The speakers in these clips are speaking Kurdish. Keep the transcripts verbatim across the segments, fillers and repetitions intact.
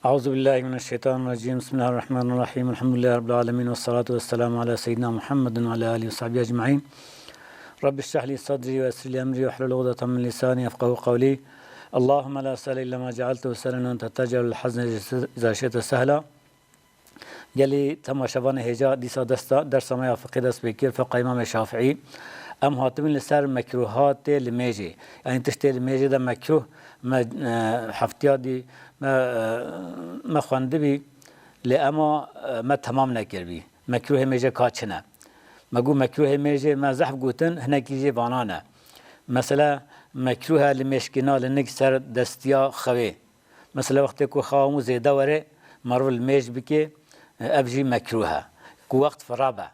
أعوذ بالله من الشيطان الرجيم. بسم الله الرحمن الرحيم. الحمد لله رب العالمين، والصلاة والسلام على سيدنا محمد وعلى آله وصحبه أجمعين. رب اشرح لي صدري ويسر لي أمري واحلل عقدة من لساني يفقهوا قولي. اللهم لا سهل إلا ما جعلته سهلا وأنت تجعل الحزن إذا شئت سهلا. Gelî temaşevanê hêja dîsa desta, dersa me ya fiqê dest pê kir, fiqa Îmamê Şafiî. Em hatibîn li ser mekrûhatê limêjê. Yanî tiştê limêjê de mekrûh, me, e, heftiya dî me, e, me xwendibî, lê ema, e, me temam nekiribî. Mekrûhê mêjê ka çi ne? Me got mekrûhê mêjê me zehf gotin, hinekî jê vana ne. Mesela mekrûh e limêjkirina li nik ser destiya xewê. Mesela wextê ku xewa hemû zêde were, merov li mêj bike, ev jî mekrûh e. Ku wext fira be.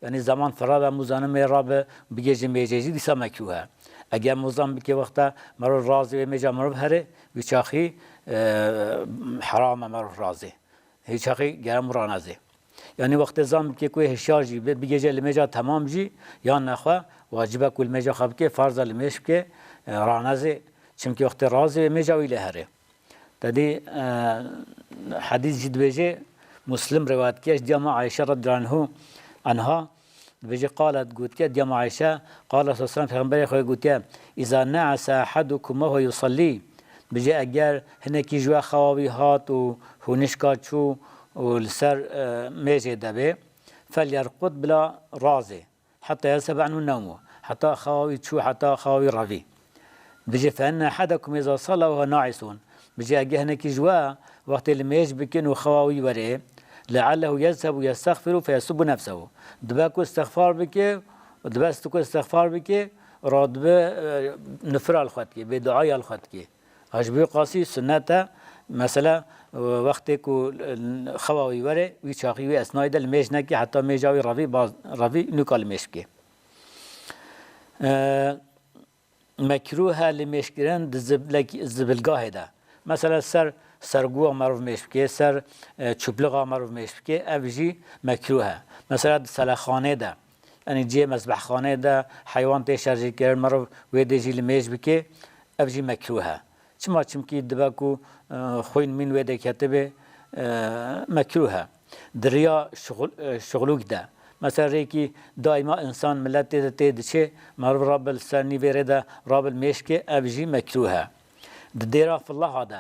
Yanî zeman fira be, hemû zanim ê rabe, bigê ji mêjê jî dîsa mekrûh e. Eger hemû zan bike wexta merov razê wê mêja merov here, wî çaxî, e, heram e merov razê. Hê çaxî gerem ranezê. Yanî wextê zan bike ku hişyar jî be, bigêje limêja temam jî, yan nexwe, wacib e ku limêja xwe bike, farz e limêj bike, e, ranezê. Çimkî wextê razê mêja wî lê here. Tedî, e, hedîs jî dibêje, Muslim rewayet kir, ji diya me Ayşe radiyallahu anhu, anha, dibêje, qalet, gotiye, diya me Ayşe, qala sallallahu aleyhi ve sellem, Peyxemberê Xwedê gotiye, "Îza ne'ese ahadukum ve huve yusallî." Dibêje, eger hinekî ji we xewa wî hat û hûnişka çû û li ser, e, mêjê de bê, "Felyerqud bila razê." Heta yezhebe anhu nevmu. Heta xewa wî çû, heta xewa wî revî. Bijî, "Fe inne ahadekum iza salla ve huve na'isun." Bijî, ege hinekî ji we wextê li mêj bikin û xewa wî were, "leallehu yezhebu yestexfiru fe yesubbu nefsehu." Dibe ku istixfar bike, dibe ku istixfar bike, radibe, e, nifira li xwe dike, bêduaya li xwe dike. Ha ji bo qasî sunnet e, mesela, wextê ku, e, xewa wî were, wî çaxî wî esnayê de li mêj neke, heta mêja wî revî baz, revî nûka li mêj bike. E, mekrûh e li mêjkirin di ziblek-, zibilgahê de. Mesela ser serguwa merov mêj bike, ser, e, çuplixa merov mêj bike, ev jî mekrûh e. Mesela di selexanê de, yanî cihê mezbehxanê de heywan tê şerjê kirin, merov wê dê jî li mêj bike, ev jî mekrûh e. Çima? Çimkî dibe ku, e, xwîn mîn wê de ketibe, e, mekrûh e. Di riya şixul-, e, şixulûk de. Mesela rêkî daîma însan, milet tê de tê diçe, merov rabe li ser nîvê rê de rabe li mêj ke, ev jî mekrûh e. Di dêra filaha de,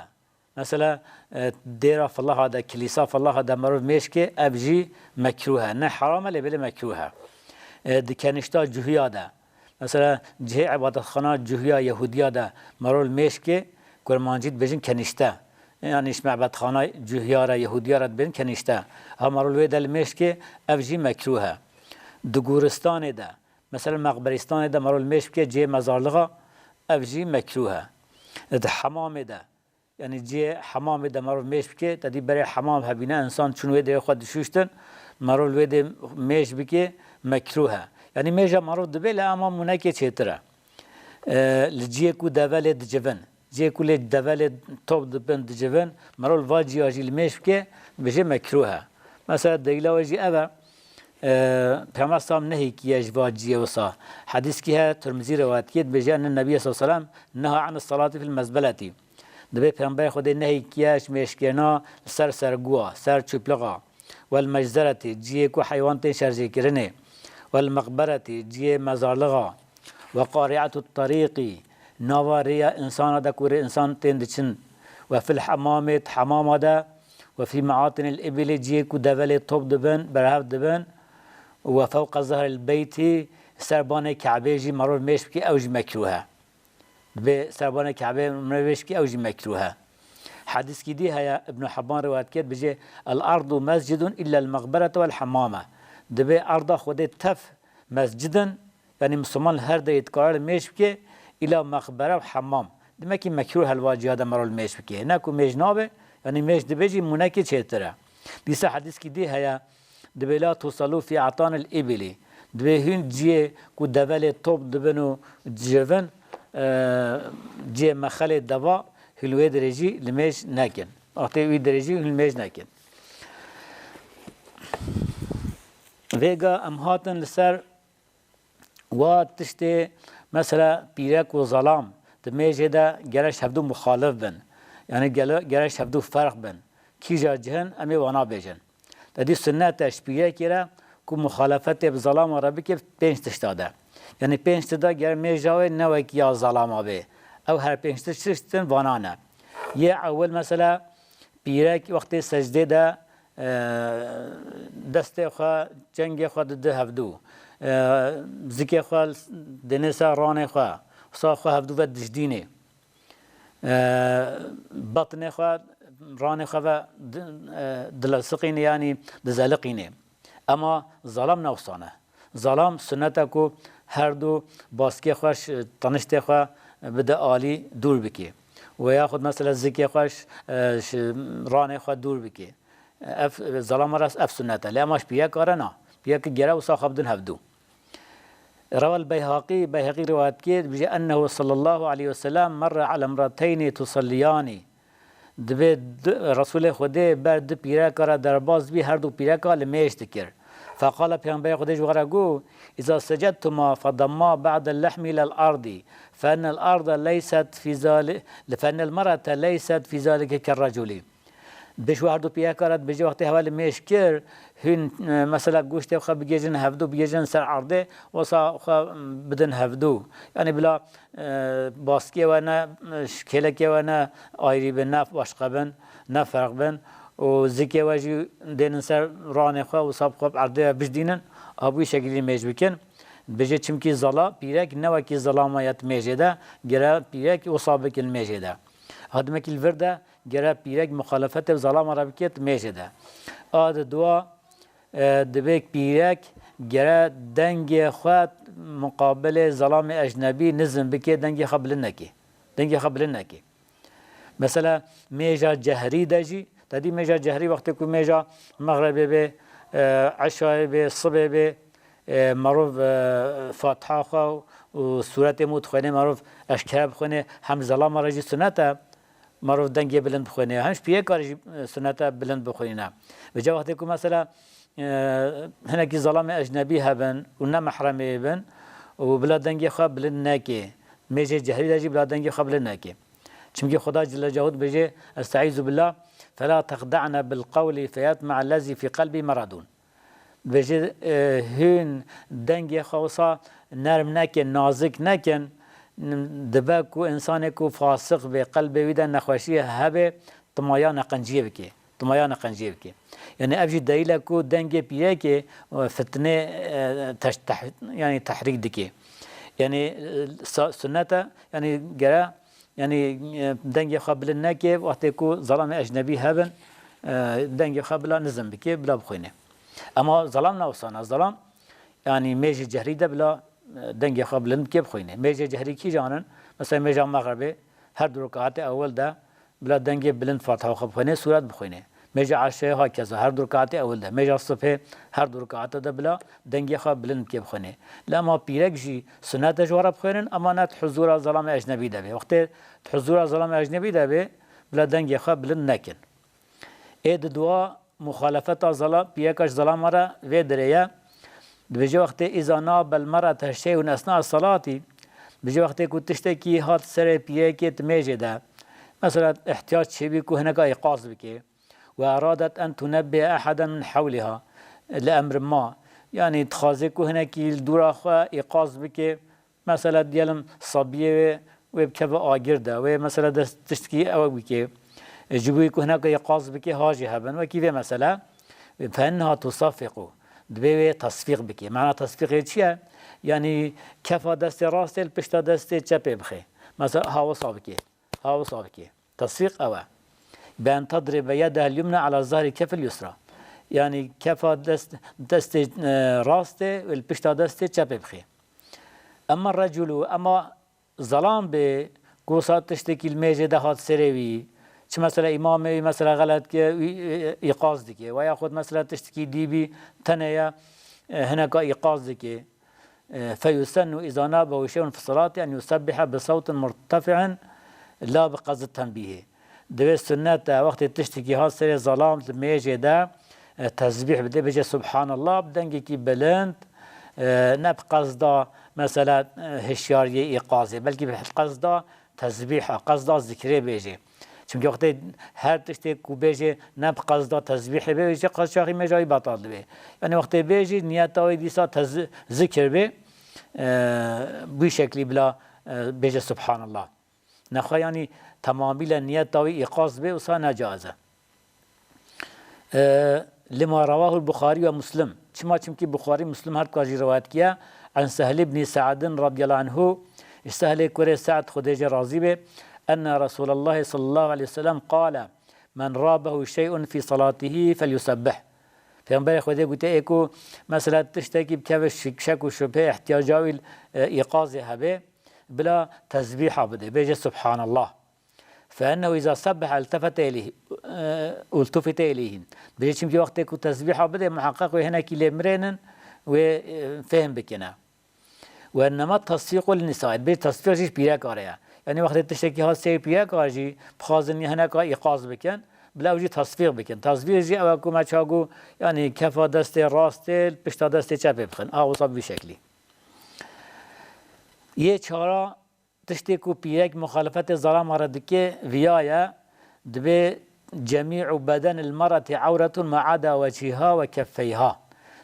mesela, e, dêra filaha de, kilîsa filaha de merov mêj ke, ev jî mekrûh e. Ne heram e, lê belê mekrûh e. E, di kenişta cuhiya de, mesela, cihê ebadetxana cuhiya Yehûdiya de merov li mêj ke, kurmancî dibêjin kenişte. Yanî ji mebetxana cuhiya re, Yehûdiya re dibêjin kenişte. Ha merov li wê de li mêj ke, ev jî mekrûh e. Di goristanê de, mesela, meqberistanê de merov li mêj bike, cihê mezarlixa, ev jî mekrûh e. Di hemamê de, yanî cihê hemamê de merov mêj bike, te dî berê hemam hebîne, însan çûn wê derê xwe dişûştin, merov li wê dê mêj bike, mekrûh e. Yanî mêja merov dibe, lê ema mûnekê çêtir e. E, li cihê ku deve lê dicivin, cihê ku lê deve lê top dibin, dicivin, merov li va ciya jî li mêj bike, dibêje mekrûh e. Mesela, delîla wê jî ev e, e, Peyxember sallam nehî kiye ji va ciyê wisa. Hedîskî heye, Tirmizî rewayet kiriye, dibêje, enne Nebiyye sallallahu aleyhi ve sellem neha anis salati fil mezbeleti. Dibê Peyxemberê Xwedê nehî kiye ji mêjkirina li ser serguwa, ser çuplixa. Wel meczeretê, ciyê ku heywan tên şerjêkirinê. Wel meqberetê, ciyê mezarlixa. Ve qari'etu terîqî, nava rêya însana de ku rê însan tên diçin. Ve fil hemamê, di hemama de. Ve fî meatinil îbilî, ciyê ku deve lê top dibin, berhev dibin. Ve fewqa zehril beyti, ser banê Kebê jî merov mêj bike, ew jî mekrûh e. Dibê serbanê Kebê mirov vê şikî, ew jî mekrûh e. Hedîskî dî heye, Ibn Hibban rewayet kir, bijê, "El ardu mescidun illa el meqberete vel hemmame." Dibê arda Xwedê tev mescid in, yanî misilman li her derê dikare li mêj bike, îla meqbere û hemmam. Demek ki mekrûh e li va ciya de merov li mêj bike. Ne ku mêj nabe, yanî mêj dibe jî mûnekê çêtir e. Dîsa hedîskî dî heye, Dibê la tusallu fî atanil îbilî. Dibê hûn ciyê ku deve lê top dibin û dicivin, e, ciyê mexelê deva, hûn wê derê jî li mêj nekin. Wextê wî derê jî hûn mêj nekin. Vêga em hatin li ser wa tiştê, mesela, pîrek û zelam di mêjê de gere ji hevdû muxalif bin. Yanî gele-, gere ji hevdû ferq bin. Kîja cihin em ê wana bêjin. Te dî sunnet e ji pîrekê re ku muxalefetê bi zelama re bike pênc tişta de. Yanî pênc tişta de ger mêja wê ne wekî ya zelama bê. Ew her pênc tişt tiştin vana ne. Yê ewil mesela pîrek wextê secdê de, e, destê xwe, çengê xwe dide hevdû. E, zikê xwe dêne ser ranê xwe. Wisa xwe hevdû ve dijdînê. E, batnê xwe, ranê xwe ve di-, e, dilesiqînê, yanî dizeliqînê. Ema zalam ne wisa ne. Zalam sunnet e ku her du baskê xwe, ş-, teniştê xwe bide alî dûr bikê. Û yaxud mesela zikê xwe, ş-, e, ş-, ranê xwe dûr bikê. Ev, zelama re ev sunnet e. Lê ema ji pîreka re na. Pîrek gere wisa xwe bidin hevdû. Rewa el-Beyhaqî, Beyhaqî rivayet kir, dibêje, "Ennehu sallallahu aleyhi ve sellem merre ala imrateyni tusalliyani." Dibê di-, Resûlê Xwedê ber di pîreka re derbas bî, her du pîreka li mêj dikir. Feqala, Pêxemberê Xwedê ji wan re got, "Îza secedtuma fedemma ba'del lehmi ilel ardî, fe innel arde leyset fî zali-, fe innel mer'ete leyset fî zalike kerreculî." Dibêje, her du pîreka re dibêje, wextê hewe li mêj kir, hûn, e, mesela goştê xwe bigêjin hevdû, bigêjin ser erdê, wisa xwe, m, bidin hevdû. Yanî bila, e, baskê we ne, e, kêlekê we ne ayrî bin, ne başqe bin, ne ferq bin. Û zikê we jî dênin ser ranê xwe, wisa bi xwe bi erdê ve bijdînin, a bi wî şekilî mêj bikin. Dibêje, çimkî zala, pîrek ne wekî zalama ya di mêjê de, gere pîrek wisa bikin mêjê de. Hadimekî li vir de, gere pîrek muxalefetê bi zelama re bike di mêjê de. A di dua, e, dibê pîrek gere dengê xwe muqabilê zelamê ecnebî nizm bike, dengê xwe bilind neke. Dengê xwe bilind neke. Mesela mêja cehrî de jî, te dî mêja cehrî wextê ku mêja mexrebê bê, e, eşayê bê, sibê bê, e, merov, e, Fatiha xwe û sûretê mû dixwêne, merov eşkere bixwêne, hem zelama re jî sunet e, merov dengê bilind bixwêne, hem ji piyê karê jî, e, sunet e bilind bixwîne. Vêca wextê ku mesela, e, hinekî zelamê ecnebî hebin û ne mehremê bin û bila dengê xwe bilind neke, mêjê cehrî de jî bila dengê xwe bilind neke. Çimkî Xuda Celle Celaluhu dibêje, "Estaizu billah, fela texda'ne bil qawli feyetme'ellezî fî qelbî meradun." Dibêje, e, hûn dengê xwe wisa nerm nekin, nazik nekin, dibe ku însanê ku fasiq bê, qelbê wî de nexweşiyê hebe, timaya neqenciyê bike. Timaya neqenciyê bike. Yanî ev jî delîl e ku dengê pîrekê, e, fitnê, e, teş-, teh-, yanî tehrîk dike. Yanî, e, sa-, sunnet e, yanî gere Yanî, e, dengê xwe bilind neke, wextê ku zelamê ecnebî hebin, e, dengê xwe bila nizm bike, bila bixwîne. Ema zelam ne wisa ne. Zelam, yanî mêjê cehrî de bila, e, dengê xwe bilind bike, bixwîne. Mêjê cehrî kîjan in? Mesela mêja mexribê, her du rekaatê ewil de bila dengê bilind Fatiha xwe bixwîne, sûret bixwîne. Mêja eşrê hakeza her du rikatê ewil de, mêja sibhê her du rikate de bila dengê xwe bilind bike bixwîne. Lê ema pîrek jî sunet e ji we re bixwînin, ema ne di huzûra zelamê ecnebî de bê. Wextê di huzûra zelamê ecnebî de bê, bila dengê xwe bilind nekin. Ê di dua muxalefeta zela-, pîreka ji zelama re vê dirê ye. Dibêje wextê îza nabel mer'ete şey'un esna salatî, dibêje wextê ku tiştekî hat serê pîrekê di mêjê de, mesela ihtiyac çêbî ku hineka îqaz bike, Ve eradet en tunebbihe eheden min hewliha li emrin ma. Yanî dixwaze ku hinekî li dûra xwe îqaz bike. Mesela diyelim sabiyê wê, wê bikeve agir de, wê mesela dest tiştkî ew bike. E, ji bo ku hineka îqaz bike, ha jî hebin. Wekî vê mesela, fe inneha tusafiqu. Dibê wê tasfîq bike. Mana tasfîqê çi ye? Yanî kefa destê rastê li pişta destê çepê bixe. Mesela ha wisa bike. Ha wisa bike. Tasfîq ew e. Bi en tedribe yedehel yumna ala zahri kefil yusra. Yanî kefa dest, destê, e, rastê û li pişta destê çepê bixê. Emma reculu, ema zelam bê, ku wisa tiştekî li mêjê de hat serê wî, çi mesela îmamê wî mesela xelet ke, wî, e, îqaz dike, we ya xwe mesela tiştekî dî bî, tenê ye, e, hineka îqaz dike. E, feyusennu iza nabehu şey'un fi salati en yusebbiha bi sewtin murtefi'in la bi qezdi tenbîhî. Divê sunnet e, wextê tiştekî hat serê zelam di mêjê de, e, tesbîh bide, bêje Subhanallah, bi dengekî bilind, e, ne bi qezda, mesela, e, hişyariyê îqazê, belkî bi qezda tesbîha, qezda zikrê bêjê. Çimkî wextê her tiştê ku bêjê ne bi qesda tezbîhê bê, jî qas çaxî mêja wî betal dibe. Yanî wextê bêjî niyeta wî dîsa tez-, zikir bê, e, bi wî şeklî bila, e, bêje Subhanallah. Nexwe yanî temamî le niyeta wî îqaz bê, wisa ne caiz e. E, lima rawahul Buxarî ve Muslim. Çima? Çimkî Buxarî, Muslim her dika jî rivayet kiye. En Sehl ibnî Se'din radiyallahu anhu. Ji Sehlê kurê Se'd, Xwedê jê razî be. Enne Resûlallahê sallallahu aleyhi ve sellem qale, "Men rabehu şey'un fî salatihî felyusebbih." Peyxemberê Xwedê gote, ê ku mesela tiştekî bikeve şik-, şek û şubhê, ihtiyaca wî, e, îqazê hebe, bila tezbîha bide, bêje Subhanallah. Fe ennehu îza sebbehe iltefete ileyhi, e, ultufite ileyhi. Bêje çimkî wextê ku tezbîha bide, muheqeq wê hinekî lê mirênin, wê, e, fehm bikine. Ve ennema tasfîqu lin nisai. Bê tasfîq jî ji pîreka re ye. Yanî wextê tiştekî hat seyr pîreka jî, bixwazin hineka îqaz bikin, bila ew jî tasfîq bikin. Tasfîq jî ew e ku me çago, yanî kefa destê rastê li pişta destê çepê bixin. A wisa bi vî şeklî. Yê çara, tiştê ku pîrek muxalefetê zelama re dike, viya ye, dibê cemî'u bedenil mer'eti awretun ma ada wechîha ve keffeyha.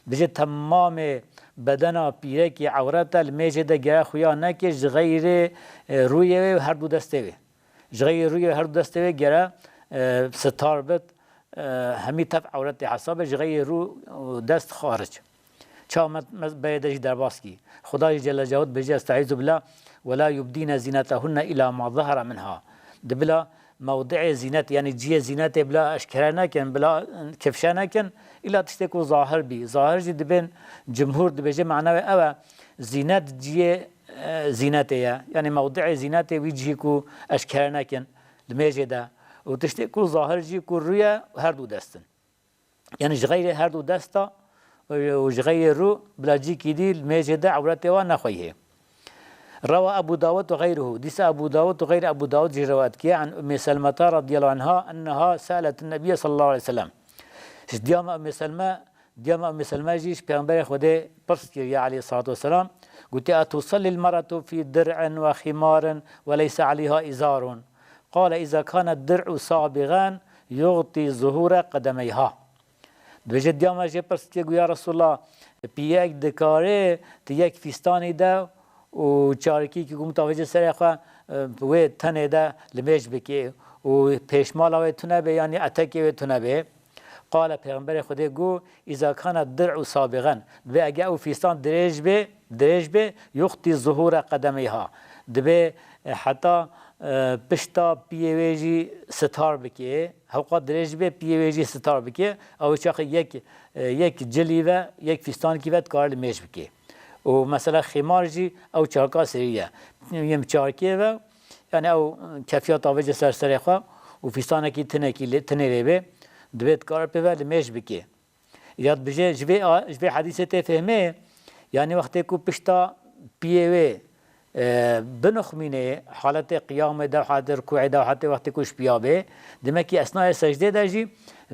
Dibêje temamê bedena pîrekî ewret e, li mêjê de gere xuya neke ji xeyrê, e, rûyê wê û her du destê wê. Ji xeyrê rûyê û her du destê wê gere, e, sitar bit, e, hemî tev ewretê hesabê ji xeyrê rû û dest xaric. Çawa me, me berê de jî derbas kî. Xuda jî Celle Celaluhu dibêje, "Estaizu billah, ve la yubdîne zînetehunne îla ma zehara minha." Di bila mewdi'ê zînet, yanî cihê zînetê bila eşkere nekin, bila kifşe nekin, îla tiştê ku zahir bî. Zahir jî dibên cumhur dibêje, mana wê ew e, zînet cihê, e, zînetê ye. Yanî mewdi'ê zînetê wî cihî ku eşkere nekin li mêjê de. Û tiştê ku zahir jî ku rû ye, her du dest in. Yanî ji xeyrê her du desta û ji xeyrê rû bila cîkî dî li mêjê de ewretê wan nexweyihê. Rewa Ebu Dawud ve xeyruhu. Dîsa Ebu Dawud û xeyr Ebu Dawud jî rewayet kiye. An Ummî Selmeta radiyallahu anha enneha se'letin Nebiyye sallallahu aleyhi ve sellem. Ji diyama Ummî Selme, diyama Ummî Selme jî ji Peyxemberê Xwedê pirs kiriye aleyhissalatu vesselam. Gotiye, "Etusellil mer'etu fî dir'in ve ximarin ve leyse aleyha izarun?" Qale, "Îza kane dir'u sabixen yuxtî zuhure qedemeyha." Dibêje, diya me jê pirs dike, got, "Ya Resulallah, piyek dikare di yek fîstanî de û çarikî ku mutavecê serê xwe, e, wê tenê de limêj bike û pêşmala wê tune be, yanî etekê wê tune be?" Qale, Pêxemberê Xwedê got, "Îza kana dir'u sabixen." Dibê ege ew fîstan dirêj be, dirêj be, yuxtî zuhure qedemeyha. Dibê, e, heta, e, pişta piyê wê jî sitar bike. Hewqa dirêj be, piyê wê jî sitar bike. Ew çaxê yek, e, yek cilî ve, yek fîstankî ve dikare limêj bike. Û mesela xîmar jî ew çarka serî ye. Yêm çarkê ve, yani ew kefiya tavêje ser serê xwe û fîstanekî tinekî lê, tinê lê be, dibê dikare pê ve limêj bike. Ya dibêje, ji vê a-, ji vê hedîsê tê fehmê, yanî wextê ku pişta piyê wê, e, binixmînê, haletê qiyamê de, haletê rukûê de, haletê wextê ku ji piya bê, demek ki esnayê secdê de jî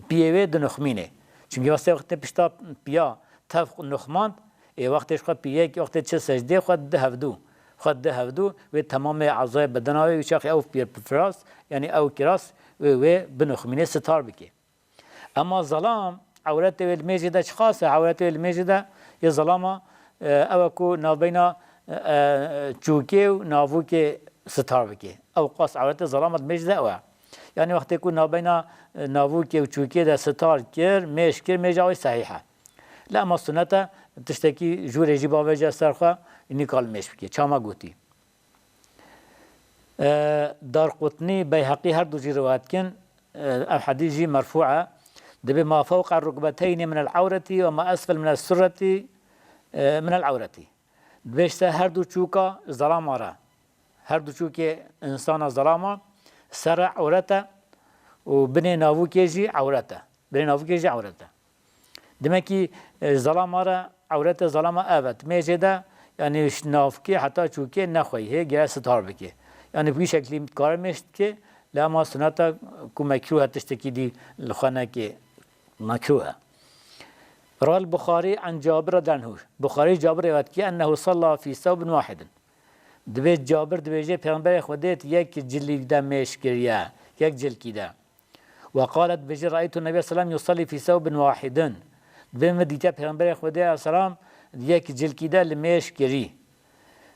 piyê wê dinixmînê. Çimkî wextê, wextê pişta piya tev nixmand, ê wextê ji xwe piyek, wextê çi secdê xwe di hevdû, xwe di hevdû, wê temamê ezayê bedena wê, wî çaxê ew piyê firas, yanî ew kiras, wê, wê binixmînê sitar bike. Ema zelam, ewretê wê li mêjê de çiqas e? Ewretê wê li mêjê de yê zelama, e, ew e ku navbeyna, e, e, çûkê û navûkê sitar bike. Ew qas ewretê zelama li mêjê de ew e. Yanî wextê ku navbeyna, e, navûkê û çûkê de sitar kir, mêj kir, mêja wê sehîh e. Lê ema sunet e, tiştekî jûrê jî bavêje ser xwe, nîka li mêj bike. Çawa gotî? E, Darqutnî, Beyheqî her du jî riwayet dikin. E, ev hedîs jî merfû e. Dibê, "Ma fewqa rukbeteynî minel ewretî ve ma esfel minel surretî, e, minel ewretî." Dibê, işte her du çûka zelama re. Her du çûkê insana zelama ser e ewret e û binê navûkê jî ewret e. Binê navûkê jî ewret e. Demek ki, e, zelama re, ewrete zelama ev e. Mêjê de, yani, ji navkê heta çûkê nexweyî, hê gere sitar bike. Yani, bi wî şeklî dikare mêj bike, lê ema suneta ku mekrûh e, tiştekî dî li xwe neke, mekrûh e. Ral Buxarî an Cabir radiyallahu anhu. Buxarî Cabir rivayet ki ennehu salla fî sewbin wahidin. Dibê Cabir dibêje, Pêxemberê Xwedê di yek cilîk de mêj kiriye, Yek cilkî de. Ve qalet, dibêje, "Re'eytu Nebiyye selam yusalli fî sewbin wahidin." Dibê min dîtiye Pêxemberê Xwedê selam yek cilkî de limêj kirî.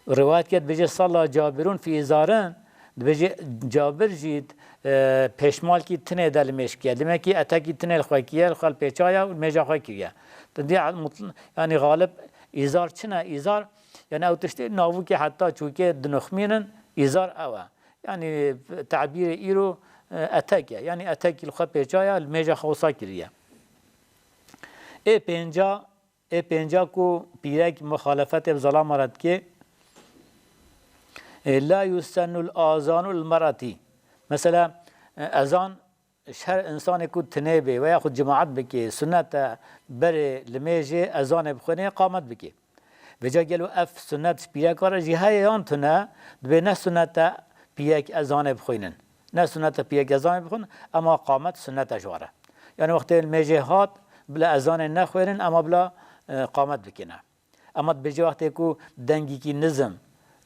Rivayet ke dibêje, "Salla Cabirun fî îzarin." Dibêje, Cabir jî, e, pêşmalkî tinê de limêj kiye. Demek ki etekî tinê li xwe kiye, li xwe li pêça ye û limêja xwe kiriye. Di dî mutl-, yani xalib îzar çi ne? Îzar, yani ew tiştê navûkê heta çûkê dinixmînin, îzar ew e. Yani tabîrê îro, e, etek e. Yani etekî li xwe pêça ye, limêja xwe wisa kiriye. Ê pênca, ê pênca ku pîrek muxalefetê bi zelama re dike, e, la yusennul azanu lil mer'ati. Mesela, e, ezan ji her insanê ku tinê bê veya xwe cemaat bike, sunnet e berê limêjê ezanê bixwîne, qamet bike. Vêca gelo ev sunnet ji pîreka re jî heye yan tune, dibê ne sunnet e pîrek ezanê bixwînin. Ne sunnet e pîrek ezanê bixwînin, ema qamet sunnet e ji wa re. Yani wextê limêjê hat, bila ezanê nexwênin, ema bila, e, qamet bikine. Ema dibêje wextê ku dengîkî nizm,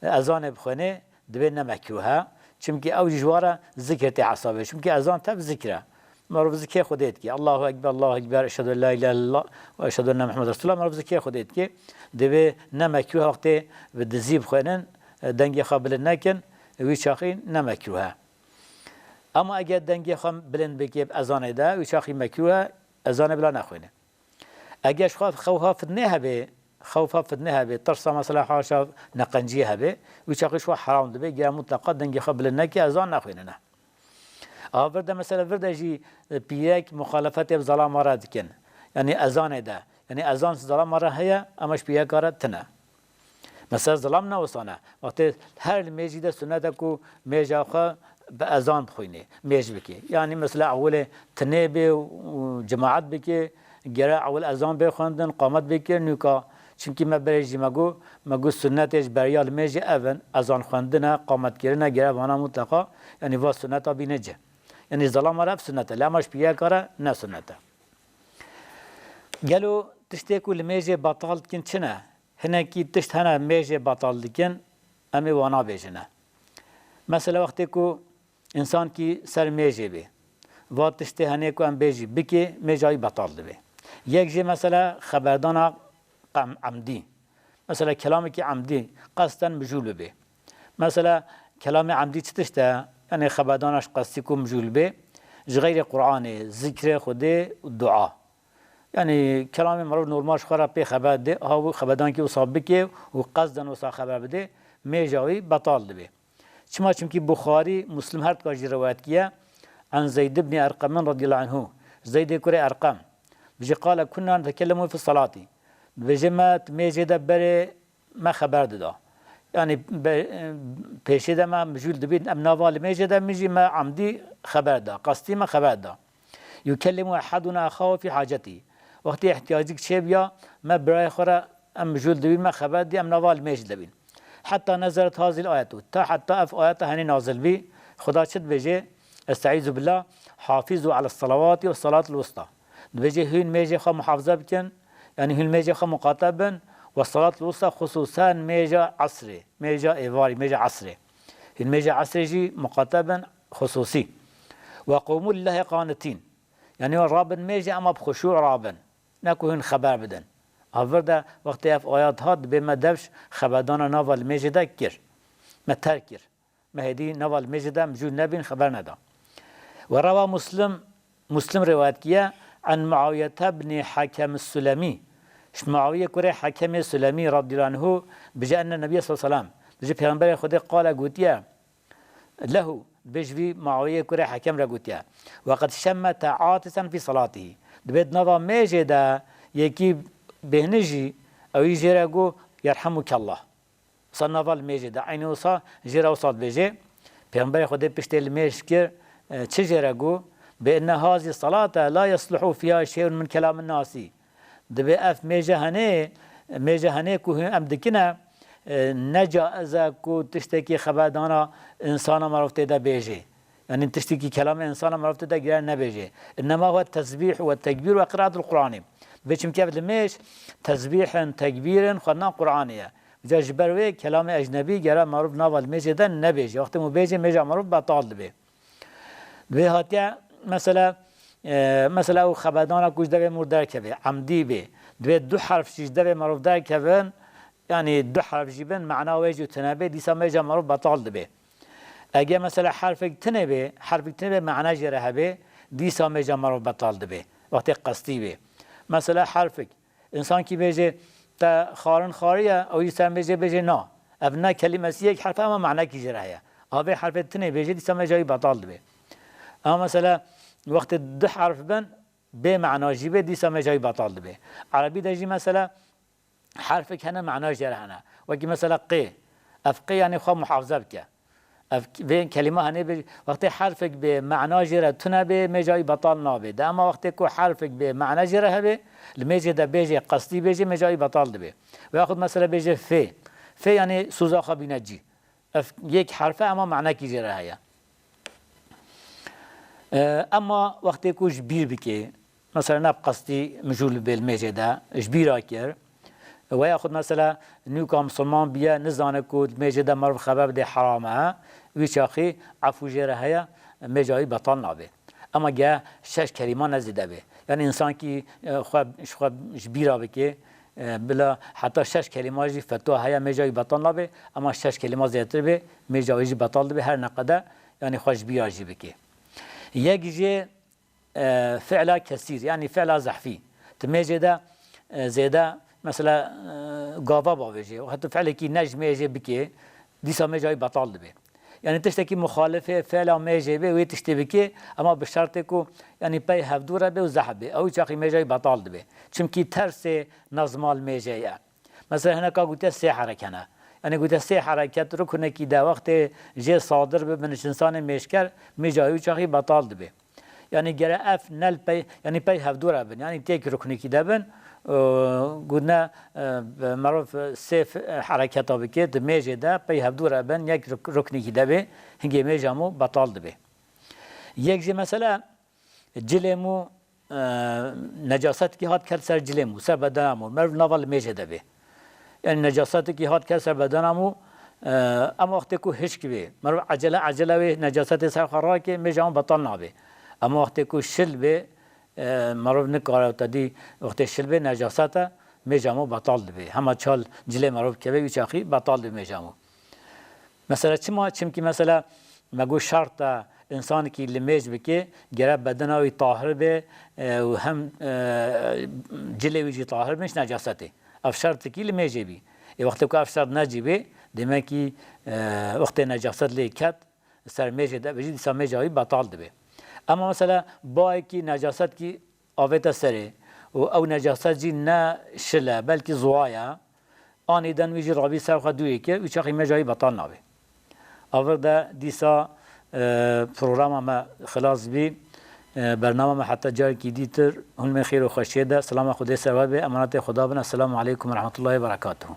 e, ezanê bixwîne, dibê ne mekrûh e. Çimkî ew jî ji wa re zikir tê hesabê. Çimkî ezan tev zikir e. Merov zikê Xwedê dike. Allahu Ekber, Allahu Ekber, eşhedü en la ilahe illallah ve eşhedü enne Muhammed Resulullah. Merov zikê Xwedê dike. Dibê ne mekrûh e wextê bi dizî bixwînin, e, dengê xwe bilind nekin, wî çaxî ne mekrûh e. Ama eger dengê xwe bilind bike bi ezanê de, wî çaxî mekrûh e, ezanê bila nexwîne. Eger ji xwe xewfa fitnê hebe, xewfa fitnê hebe, tirsa mesela haşa neqenciyê hebe, wî çaxî ji xwe heram dibe, gera mutleqa dengê xwe bilind neke, ezan nexwînine. A vir de mesela vir de jî, e, pîrek muxalefetê bi zelama re dikin. Yani ezanê de. Yani ezan ji zelama re heye, ama ji pîreka re tine. Mesela zilam ne wisa ne. Wextê her li mêjî de sunnet e ku mêja xwe bi ezan bixwîne, mêj bike. Yani mesela ewilê tinê bê û cemaet bike, gere ewil ezan bê xwendin, qamet bê kirin, nûka. Çimkî me berê jî me got, me got sunnetê ji beriya li mêjê ev in, ezan xwendin e, qamet kirin e, gere vana mutleqa, yani va sunneta bîne cih. Yani zelama re ev sunnet e, lê ema ji pîreka re ne sunnet e. Gelo tiştê ku li mêjê betal dikin çi ne? Hinekî tişt hene mêjê betal dikin, em ê wana bêjine. Mesela wextê ku însankî ser mêjê bê, va tiştê henê ku em bêjî bikê, mêja wî betal dibe. Yek jê mesela xeberdana qem-, emdî. Mesela kelamekî emdî, qesten mijûl bibe. Mesela kelamê emdî çi tişt e? Yani xeberdana ji qestî ku mijûl bê, ji xeyrê Qur'anê, zikrê Xwedê û dua. Yani kelamê merov normal ji xwe re pê xeber dê, ha wî xeberdankî wisa bike û qesden wisa xeber bidê, mêja wî betal dibe. Çima? Çimkî Buxarî, Muslim her dika jî rewayet kiye, en Zeyd ibn Erqemin radiyallahu anhu, Zeydê kurê Erqem, dibêje, qale kunna netekellemu fi salati. Dibêje me di mêjê de berê me xeber dida. Yani be-, pêşê de me mijûl dibîn, em nava li mêjê de min jî me emdî xeber da, qastî me xeber da. Yukellimu ehaduna exahu fî hacetî. Wextê ihtiyacik çêbiya, me birayê xwe re em mijûl dibîn, me xeber dî, em nava li mêj dibîn. Heta nezeret hazil ayetu. Ta heta ev ayeta henê nazil bî, Xuda çi dibêje? Estaizu billah, hafizu ala salawati ve salatul wusta. Dibêje hûn mêjê xwe muhafaza bikin, yani hûn mêjê xwe muqate bin, ve salatul wusta, xususen mêja esrê, mêja êvarî, mêja esrê. Hûn mêja esrê jî muqate bin, xususî. Ve qumu lillahi qanitin. Yani rabin mêjê ema bi xuşû rabin. Ne ku hûn xeber bidin. A vir de wextê ev ayat hat, dibê me devş xeberdana nava li mêjê de kir. Me terk kir. Me hêdî nava li mêjê de mijûl nebîn, xeber neda. Ve rewa Muslim, Muslim rivayet kiye, en Muawiyete bnî Hakem Sulemî. Ji Muawiye kurê Hakemê Sulemî radiyallahu anhu bije enne Nebiye sallallahu aleyhi ve sellem. Bije Pêxemberê Xwedê qale gotiye, lehu, dibê ji vî Muawiyê kurê Hekem re gotiye, "Ve qed şemmete atisen fî salatihî." Dibê di nava mêjê de yekî bêhnijî, ew jî jê re got, "Yerhemukellah." Wisa nava li mêjê de, eynî wisa jê re wisa dibêje. Pêxemberê Xwedê piştê li mêj kir, e, çi jê re got? "Bi inne hazî salate la yesluhu fiha şey'un min kelamin nasi." Dibê ev mêje henê, mêje henê ku hûn em dikine, e, ne caiz e ku tiştekî xeberdana însana merov tê de bêjê. Yanî tiştekî kelamê însana merov tê de gire nebêjê. Innema huwe tesbîh we tekbîr we qiraatul Qur'anî. Dibê çimkî ev li mêj tesbîh in, tekbîr in, xwendina Qur'anê ye. Ca ji ber wê kelamê ecnebî gere merov nava li mêjê de nebêjê. Wextê ku bêjê mêja merov betal dibê. Divê hatiye mesela, e, mesela ew xebedana ku ji devê mor derkeve, emdî bê. Divê du herf jî ji devê merov derkevin, yanî du herf jî bin, mana wê jî tune bê, dîsa mêja merov betal dibe. Eger mesela herfek tune bê, herfek tune bê, mana jê re hebe, dîsa mêja merov betal dibe. Wextê qestî bê. Mesela herfek, însankî bêje, te xarin xariye, ew jî ser mêjê bêje na. Ev na kelimesî yek herf e, ama manekî jê re heye. A vê herfê tinê bêje, dîsa mêja wî betal dibe. Ama mesela wextê du herf bin, bê mana jî bê, dîsa mêja wî betal dibe. Erebî de jî mesela herfek hene, mana jê re hene. Wekî mesela qê. Ev qê yani xwe muhafaza bike. Ev k-, vê kelîma hene bê, wextê herfek bê mana jê re tune bê, mêja wî betal nabe. De ama wextê ku herfek bê mana jê re hebe, li mêjê de bêje, qestî bêje, mêja wî betal dibe. Veyaxud mesela bêje fê. Fê yani soza xwe bîne cî. Ev yek herf e, ama manekî jê re heye. E, ema wextê ku ji bîr bike, mesela ne bi qestî mijûl bê li mêjê de, ji bîra kir, weyaxud mesela nûka misilman biye, nizane ku di mêjê de meriv xeber bide heram e, wî çaxî efû jê re heye, mêja wî betal nabe. Ema ge şeş kelîma ne zêde be. Yani însankî, e, xwe, ji xwe ji bîra bike, e, bila heta şeş kelîma jî fetwa heye, mêja wî betal nabe, ema şeş kelîma zêdetir be, mêja wî jî betal dibe, her ne qede, yani xwe ji bîra jî bike. Yek jê, e, fi'la kesîr, yani fi'la zehfî. Ti mêjê de, e, zêde, mesela, e, gava bavêje, û heta fi'lekî ne ji mêjê bike, dîsa mêja wî betal dibe. Yani tiştekî muxalifê fi'la mêjê bê, wê tiştê bike, ama bi şertê ku, yani pey hevdû re bê û zehf bê. Ew çaxî mêja wî betal dibe. Çimkî tersê nezma li mêjê ye. Mesela hineka gotiye sê hereke ne. Yani gotiye sê hereket ruknekî de wextê jê sadir bibin ji însanê mêjker, mêja wî çaxî betal dibe. Yani gere ev ne li pey, yani pey hevdû re bin. Yani têk ruknekî de bin, e, gotine, e, merov sê f-, hereketa bike, di mêjê de pey hevdû re bin, yek ruk-, ruknekî de bê, hingê mêja mû betal dibe. Yek jî mesela, cilê mû, e, necasetkî hat ket ser cilê mû, ser bedena mû, meriv nava li mêjê de bê. Yani necasetekî hat ket ser bedena mû, e, ema wextê ku hişk bê, meriv ecele ecele wê necasetê ser xwe rake, mêja mû betal nabe. Ema wextê ku şil bê, e, meriv nikare te dî wextê şil bê, necaset e, mêja mû betal dibe. Hema çal cilê meriv keve, wî çaxî betal dibe mêja mû. Mesela çima? Çimkî mesela me got şert e, însanekî li mêj bike, gere bedena wî tahir be, e, û hem, e, cilê wî jî tahir bin ji necasetê. Ev şertekî li mêjê bî. Ê wextê ku ev şert necî bê, demekî, e, wextê necaset lê ket, ser mêjê de bijî, dîsa mêja wî betal dibe. Ema mesela bayekî necasetkî avête serê û ew necaset jî ne şil e, belkî ziwa ye, anîden wî jî rabî ser xwe dûrê kir, wî çaxî mêja wî betal nabe. Avir de dîsa, e, programa me xilas bî. E, bernama me heta carekî dîtir, hûn mê xêr û xweşiyê de, selama Xwedê ser we be, emanetê Xweda bin. Esselamu aleykum ve rahmetullahi ve berekatuhu.